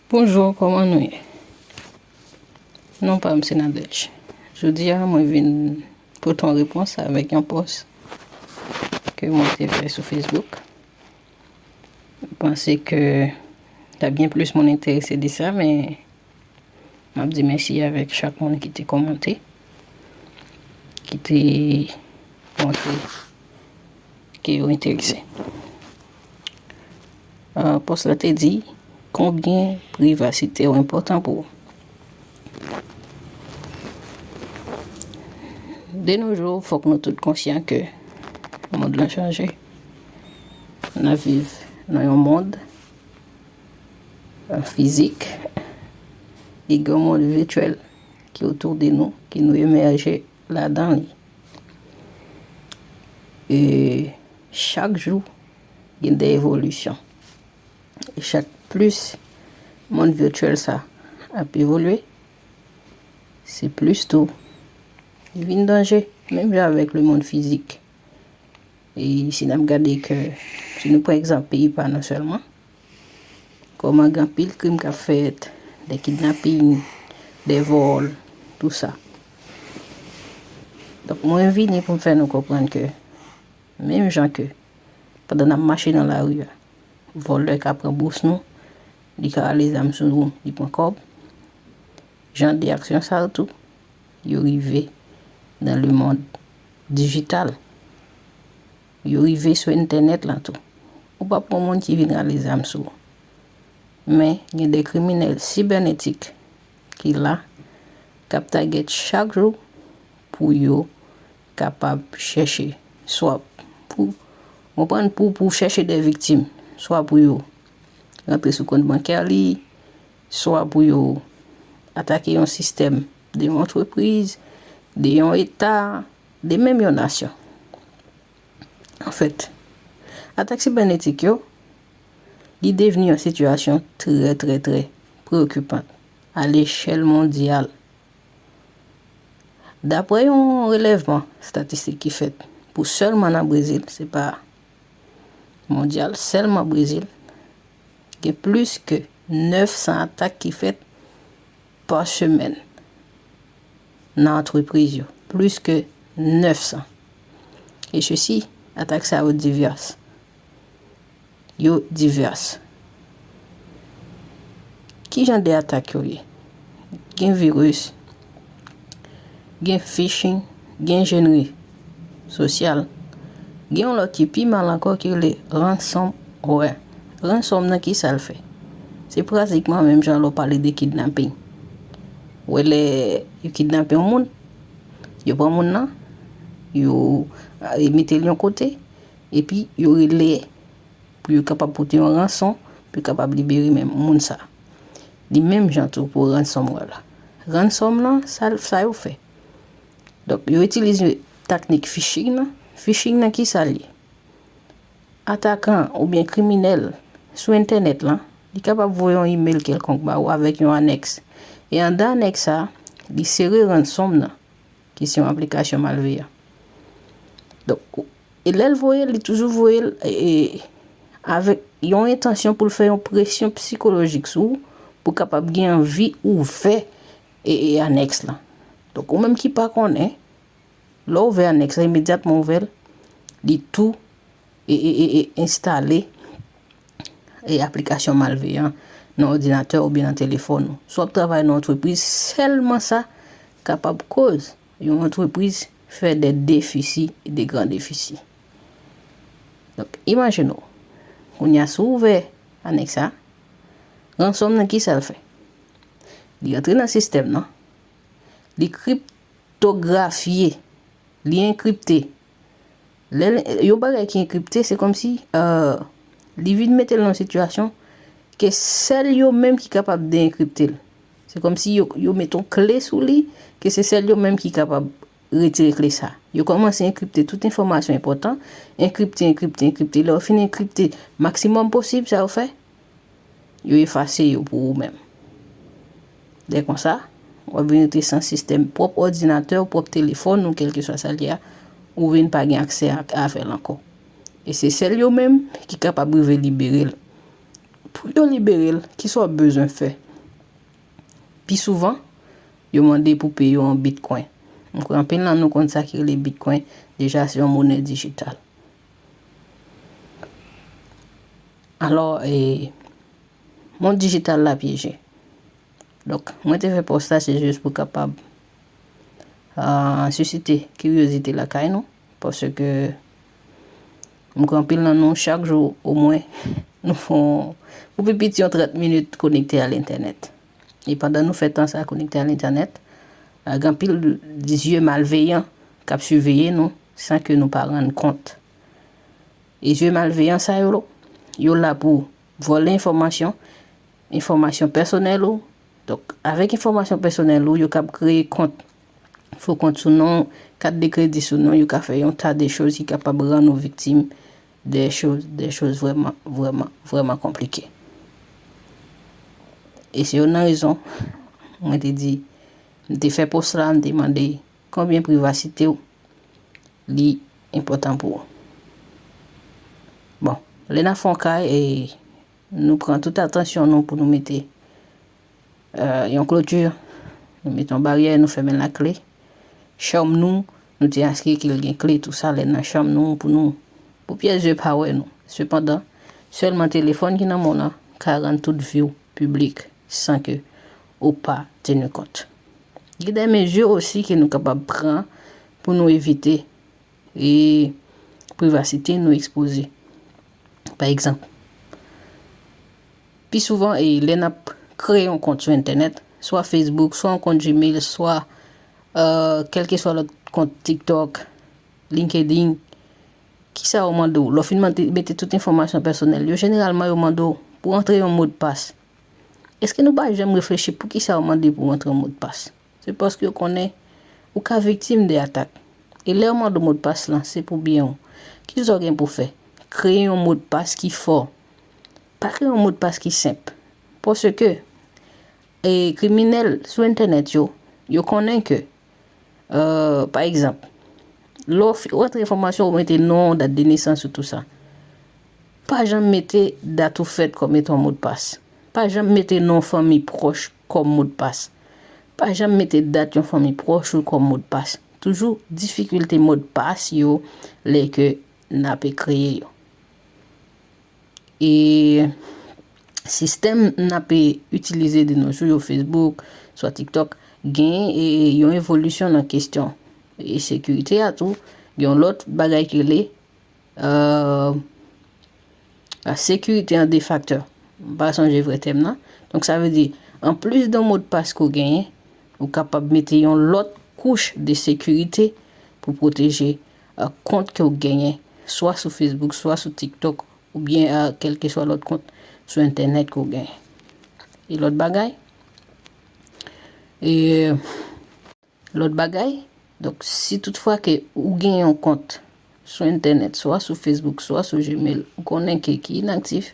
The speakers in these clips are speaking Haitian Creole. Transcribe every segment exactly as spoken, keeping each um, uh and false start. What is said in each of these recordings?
Bonjou, kòman nou ye? Non pa m se Nadège. Jodi a, mwen vin pote yon repons avèk yon pòs ke mwen te fè sou Facebook. Mwen panse ke t ap gen plis moun enterese de sa, men m ap di mèsi avèk chak moun ki te kòmante, ki te montre ke yo enterese. Ah, pòs la te di, konbyen privasite w enpòtan pou ou? De nos jours, fòk nou tout konsyan ke mond lan chanje. N ap viv nan yon mond, euh, fizik, e gen yon mond vityèl ki otou de nou, ke nou emèje ladan li. E chak jou, gen de evolisyon. E chak plis mond vityèl sa ap evolye, se plis tou li vin danje, menm jan avèk le mond fizik. E si n ap gade ke, si nou pran egzanp peyi pa nou sèlman, kòman gen anpil krim k ap fèt, de kidnaping, de vòl, tou sa. Donk, mwen vini pou m fè nou konprann ke, menm jan ke, pandan n ap mache nan lari a, vòlè ka pran bous nou, li ka rale zam sou ou, li pran kòb. Jan de aksyon sa yo tou, yo rive nan le mond dijital. Yo rive sou entènèt lan tou. Ou p ap wè yon moun ki vin rale zam sou ou. Men, gen de kriminèl sibènetik ki la, k ap tagèt chak jou pou yo kapab chèche, swa pou, konprann, pou, pou chèche de viktim, swa pou yo rantre sou kont bankè li, swa pou yo atake yon sistèm de yon antrepriz, de yon eta, de menm yon nasyon. Anfèt, atak sibènetik yo, li devni yon sitiyasyon trè, trè, trè preokipan a lechèl mondyal. Daprè yon relèvman estatistik ki fèt pou sèlman nan Brezil, se pa mondyal, sèlman Brezil, gen plis ke nèf san atak ki fèt pa semèn nan antrepriz yo. Plis ke nèf san. E sesi, atak sa yo divès. Yo divès. Ki jan de atak yo ye? Gen viris, gen phishing, gen enjenri sosyal. Gen yon lòt ki pi mal ankò ki rele ransomware. Ransom nan ki sa l fè? Se pratikman menm jan lè w pale de kidnaping. Ou wè lè yo kidnape yon moun, yo pran moun nan, yo, eh, mete l yon kote, epi yo rele pou yo kapab pote yon ranson, pou yo kapab libere menm moun sa. Li menm jan tou pou ransomware la. Ransom nan, sa, sa yo fè. Donk, yo itilize taknik phishing nan. Phishing nan ki sa l ye? Atakan oubyen kriminèl sou entènèt lan, li kapab voye yon email kèlkonk ba ou avèk yon anèks. E anndan anèks sa, li sere ransom nan, ki se yon aplikasyon malveyan. Donk, e lè l voye l, li toujou voye l, e, e, avèk yon entansyon pou l fè yon presyon sikolojik sou ou, pou kapab gen anvi ouvè, e, e, anèks lan. Donk, ou menm ki pa konnen, lè w ouvè anèks la, imedyatman w ouvè l, li tou, e, e, e, e, enstale, e, aplikasyon malveyan nan òdinatè oubyen nan telefòn ou. Si w ap travay nan antrepriz, sèlman sa kapab koz yon antrepriz fè de defisi, de gran defisi. Donk, imajine w, kounye a, si w ouvè anèks sa, ransom nan, ki sa l fè? Li rantre nan sistèm nan, li kriptografye, li enkripte. Lè l, yon bagay ki enkripte, se kòmsi, euh, li vin mete l nan yon sitiyasyon ke sèl yo menm ki kapab de-enkripte l. Se kòmsi yo, yo met yon kle sou li, ke se sèl yo menm ki kapab retire kle sa. Yo kòmanse enkripte tout enfòmasyon enpòtan, enkripte, enkripte, enkripte. Lè yo fin enkripte maksimòm posib, sa yo fè, yo efase yo pou ou menm. Lè konsa, w ap vin rete san sistèm, pwòp òdinatè w, pwòp telefòn ou, kèlkeswa sa l ye a, ou vin pa gen aksè ak, avè l ankò. E se sèl yo menm ki kapab rive libere l. Pou yo libere l, kisa w bezwen fè? Pi souvan, yo mande pou peye w an bitcoin. M kwè anpil nan nou konn sa ki rele bitcoin, deja se yon monè dijital. Alò, e, mond dijital la pyeje. Donk, mwen te fè pòs la, se jis pou kapab, ah, sisite kiryozite lakay nou, paske m kwè anpil nan nou, chak jou, omwen, nou fè yon, pou pi piti, yon trant minit konekte a lentènèt. E pandan nou fè tan sa konekte a lentènèt, ah, gen anpil zye malveyan k ap siveye nou san ke nou pa rann kont. E zye malveyan sa yo, yo la pou vòlè enfòmasyon, enfòmasyon pèsonèl ou. Donk, avèk enfòmasyon pèsonèl ou, yo kab kreye kont, fo kont sou non w, kat de kredi sou non w, yo ka fè yon ta de choz ki kapab rann ou viktim de choz, de choz vrèman, vrèman, vrèman konplike. E se youn nan rezon, mwen te di, m te fè pòs la, m te mande konbyen privasite w li enpòtan pou ou. Bon, lè n ap fè yon kay, e nou pran tout atansyon nou pou nou mete, euh, yon kloti, nou mete yon baryè, nou fèmen l ak kle. Chanm nou, nou te enskri ke l gen kle, tou sa, lè nan chanm nou, pou nou, pou pyès zye pa wè nou. Sepandan, sèlman telefòn ki nan men w lan ka rann tout vi w piblik san ke ou pa teni kont. Gen de mezi osi ke nou kapab pran pou nou evite e privasite nou ekspoze. Pa egzanp, pi souvan, e lè n ap kreye yon kont sou entènèt, swa Facebook, swa yon kont Gmail, swa, euh, kèlkeswa lòt kont TikTok, LinkedIn, kisa yo mande w? Lè w fin mande, mete tout enfòmasyon pèsonèl yo, jeneralman, yo mande w pou antre yon modpas. Èske nou pa janm reflechi poukisa yo mande pou w antre yon modpas? Se paske yo konnen ou ka viktim de atak. E lè yo mande w modpas lan, se pou byen w. Kisa w gen pou w fè? Kreye yon modpas ki fò. Pa kreye yon modpas ki senp. Paske, e, kriminèl sou entènèt yo, yo konnen ke, euh, pa egzanp, lè w fi-, w antre enfòmasyon, ou mete non, dat de nesans ou, tou sa. Pa janm mete dat ou fèt kòm etan modpas. Pa janm mete non fanmi pwòch kòm modpas. Pa janm mete dat yon fanmi pwòch ou kòm modpas. Toujou difikilte modpas yo lè ke n ape kreye yo. E sistèm n ape itilize de nos jours yo, Facebook, swa TikTok, gen, e, yon evolisyon nan kesyon e sekirite a tou. Gen yon lòt bagay ki rele euh, sekirite an de facteurs. M pa sonje vrè tèm nan. Donk, sa vle di, anplis de modpas ke w genyen, ou kapab mete yon lòt kouch de sekirite pou pwoteje, euh, kont ke w genyen, swa sou Facebook, swa sou TikTok, oubyen, euh, kèlkeswa lòt kont sou entènèt ke w genyen. E lòt bagay, e Lòt bagay, donk, si toutfwa ke ou gen yon kont sou entènèt, swa sou Facebook, swa sou Gmail, ou konnen ke ki inaktif,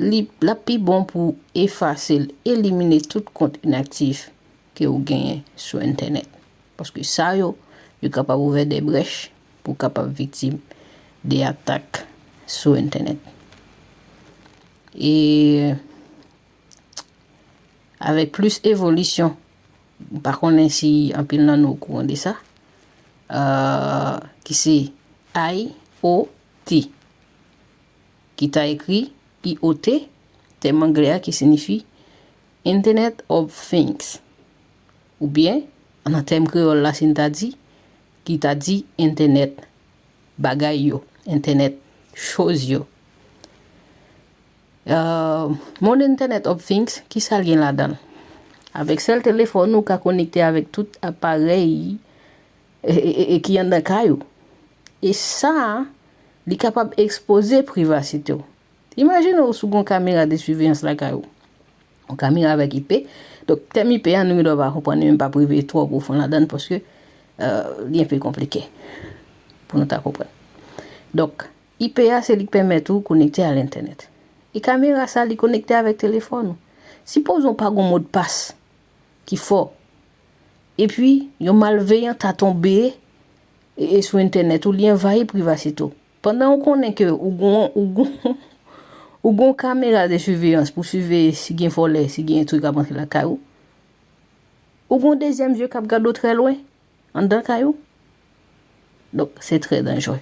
li, l ap pi bon pou w efase l, elimine tout kont inaktif ke ou genyen sou entènèt. Paske sa yo, yo kapab ouvè de brèch pou w kapab viktim de atak sou entènèt. E avèk plis evolisyon, m pa konnen si anpil nan nou okouran de sa, euh, ki se I O T, ki ta ekri I O T, tèm anglè a ki siyifi Internet of Things, oubyen, nan tèm kreyòl la, si n ta di, ki ta di entènèt bagay yo, entènèt choz yo. Euh, mond Internet of Things, ki sa l gen ladan l? Avèk sèl telefòn ou, ou ka konekte avèk tout aparèy e, e, e, e ki anndan kay ou. E sa, li kapab ekspoze privasite w. Imajine w si w gen yon kamera de siveyans lakay ou. Yon kamera avèk I P. Donk, tèm I P a, nou gendwa pa konprann li, men m p ap rive twò pwofon ladan l paske, euh, li enpe konplike pou nou ta konprann. Donk, I P a, se li k pèmèt ou konekte a lentènèt. E kamera sa, li konekte avèk telefòn ou. Sipoze w pa gen yon modpas ki fò. Epi, yon malveyan ta tonbe e, e sou entènèt ou, li anvayi privasite w. Pandan ou konnen ke ou gon, ou gon, Ou gen yon kamera de siveyans pou siveye si gen vòlè, si gen trik ap antre lakay ou. Ou gen yon dezyèm zye k ap gade w trè lwen, anndan kay ou. Donk, se trè danjere.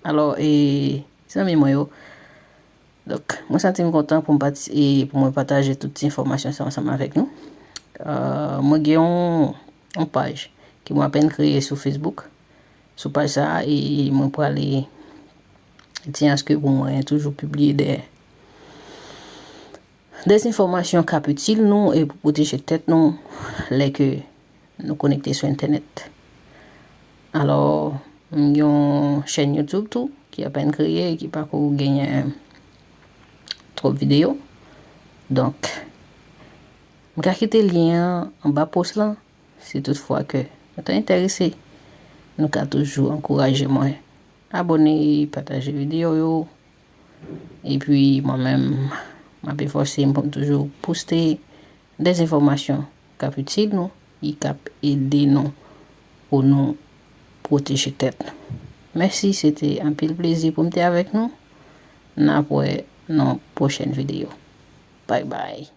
Alò, e, zanmi mwen yo, donk, mwen santi m kontan pou m pati-, e, pou mwen pataje tout ti enfòmasyon sa ansanm avèk nou. Euh, mwen gen yon, yon paj ke mwen apèn kreye sou Facebook. Sou paj sa a, e, mwen prale di aske pou mwen toujou pibliye de, de enfòmasyon k ap itil nou e pou pwoteje tèt nou lè ke nou konekte sou entènèt. Alò, m gen yon chèn YouTube tou ki apèn kreye, ki pako genyen twòp videyo. Donk, m ka kite lyen an anba post lan. Si toutfwa ke nou ta enterese, nou ka toujou ankouraje mwen. Abòne, pataje videyo yo. Epi mwen menm, m ap efòse m pou m toujou poste de enfòmasyon k ap itil nou, e k ap ede nou pou nou pwoteje tèt nou. Mèsi, se te anpil plezi pou m te avèk nou. N ap wè nan pwochèn videyo. Bye bye.